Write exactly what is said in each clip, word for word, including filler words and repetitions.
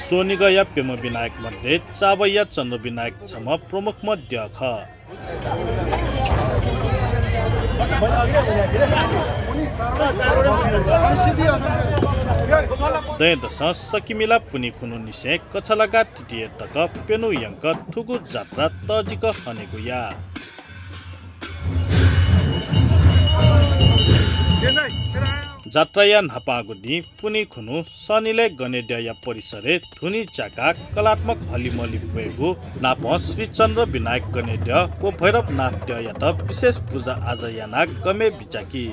स्वनिगःया प्यम्ह विनायक मध्ये चाबहिया चन्द्र विनायक छम्ह प्रमुखम्ह द्यः खः। दँय्‌दसं सकिमिला पुन्हि खुन्हु निसें कछलागा तितिये तक प्यन्हु यंक थुगु जात्रा तःजिक हनेगु याः। जात्राया न्हापांगु दिं पुन्हि खुन्हु सनिलय् गनेद्यःया परिसरय् धुनी च्याकाः कलात्मक हलिमलि ब्वयेगु नापं श्री चन्द्र विनायक गनेद्यः व भैरवनाथ द्यःयात विशेष पुजा आजा यानाः गमय् बिचाकी।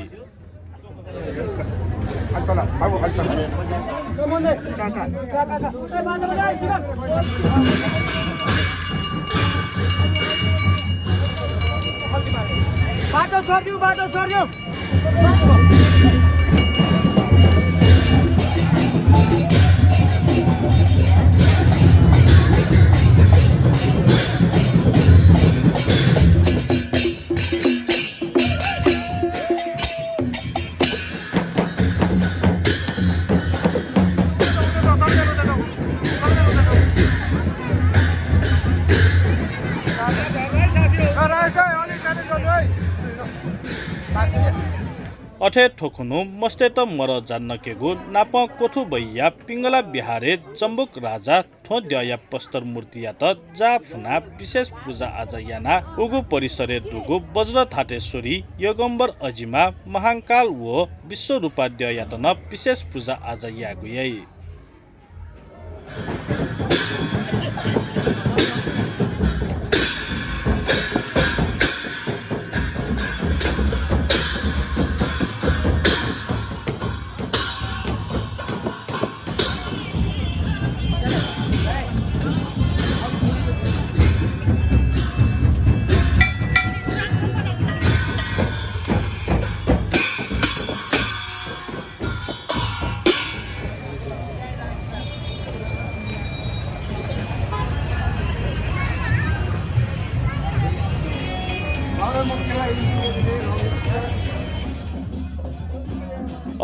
बाटो छोडिदिऊ, बाटो छोडिदिऊ। अथे थ्व खुन्हु मस्तय्त मदः जान्हकेगु नापं क्वथुबहिया पिंगला बिहारय् जम्बुक राजा थ्व द्यःया पस्तर मूर्तियात जाःफुनाः विशेष पुजा आजा यानाः उगु परिसरय् दुगु वज्रधातेश्वरी, यगम्बर अजिमा, महांकाल व विश्वरूपा द्यःयात नं विशेष पुजा आजा यायेगु याइ।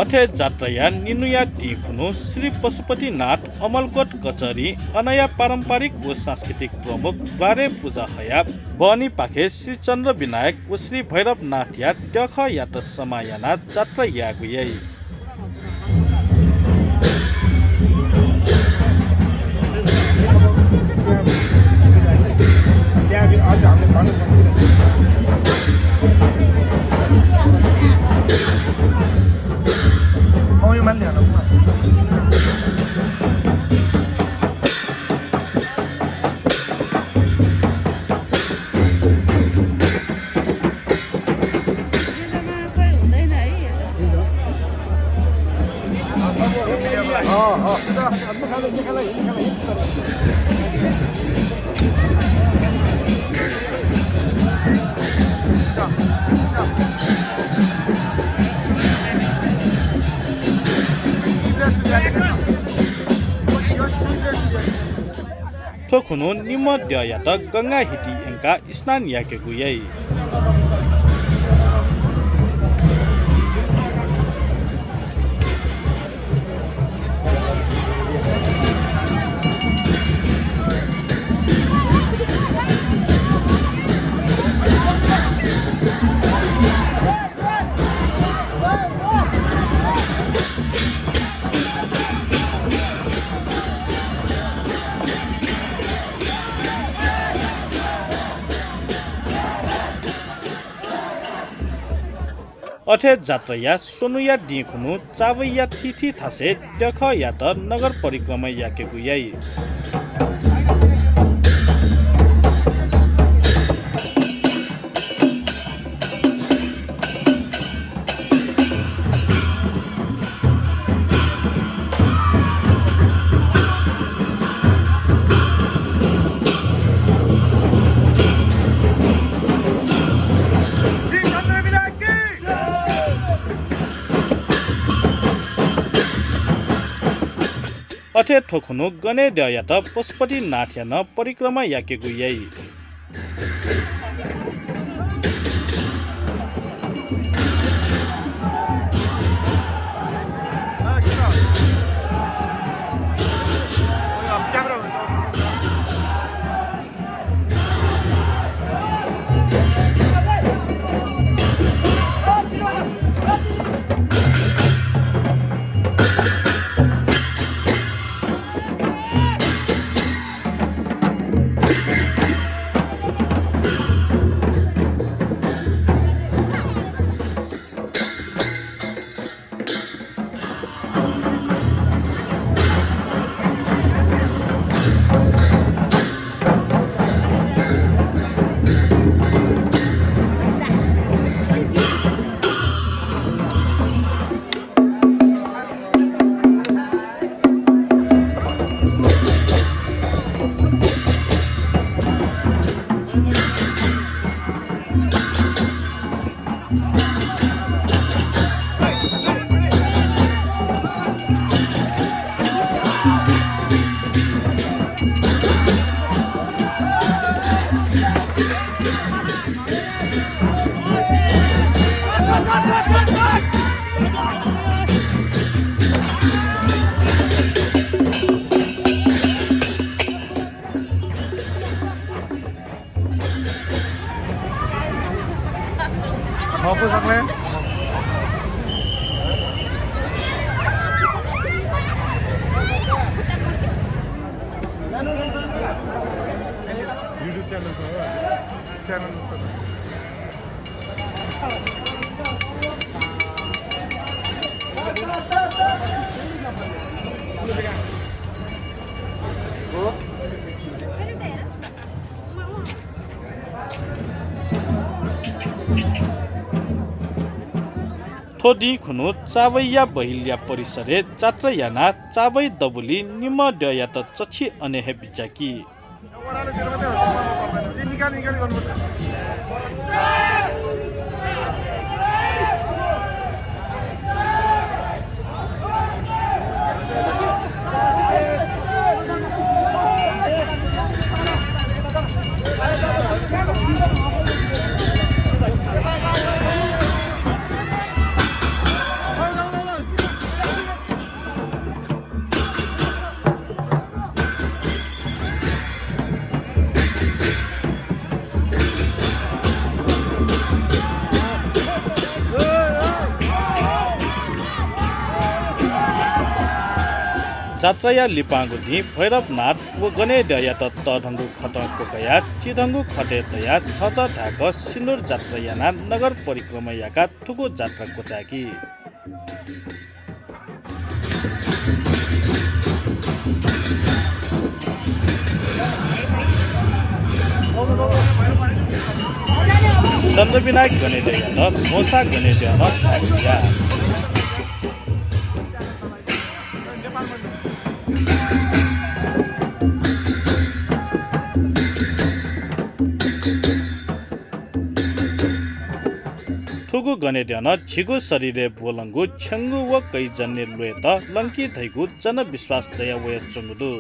अथे जात्राया निन्हुया दिं खुन्हु श्री पशुपतिनाथ अमलकोट कचहरी अनया पारम्परिक व सांस्कृतिक प्रमुख द्वारय् पुजा हयाः बहनीपाखे श्री चन्द्र विनायक व श्री भैरवनाथया द्यःखःयात समाः यानाः जात्रा यायेगु याइ। थ्व खुन्हु निम्ह द्यःयात गंगा हिति यंकाः स्नान याकेगु याइ। अथे जात्राया स्वन्हुया दिं खुन्हु चाबहिया थीथी थासय् द्यःखःयात नगर परिक्रमा याकेगु याइ। अथे थ्व खुन्हु गनेद्यःयात पशुपतिनाथया नं परिक्रमा याकेगु याइ। अपुसंले YouTube channel छ हो, channel थ्व दिं खुन्हु चाबहिया बहिलया परिसरय् जात्रा यानाः चाबहि दबुलिइ निम्ह द्यःयात चच्छि अन हे बिज्याकी। जात्राया लिपांगु दिं भैरवनाथ व गनेद्यःयात तःधंगु खतं क्वकयाः चिधंगु खतय् तयाः छचः धाय्क सिन्दुर जात्रा यानाः नगर परिक्रमा याकाः थुगु जात्रा क्वचाय्की। चन्द्रविनायक गनेद्यःयात ध्वंसा गनेद्यः नं धाय्क या। थुगु गनेद्यः नं झीगु शरीरय् ब्वलंगु छ्यंगु व कैजन्य ल्वय्त लंकी धइगु जनविश्वास दया वयाच्वंगु दु।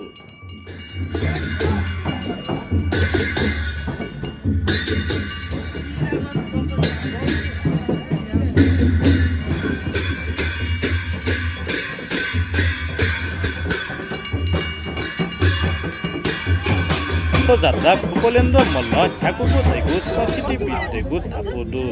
थ्व जात्रा भूपालेन्द्र मल्लं न्ह्याकूगु धइगु संस्कृतिविद्तय्गु धापू दु।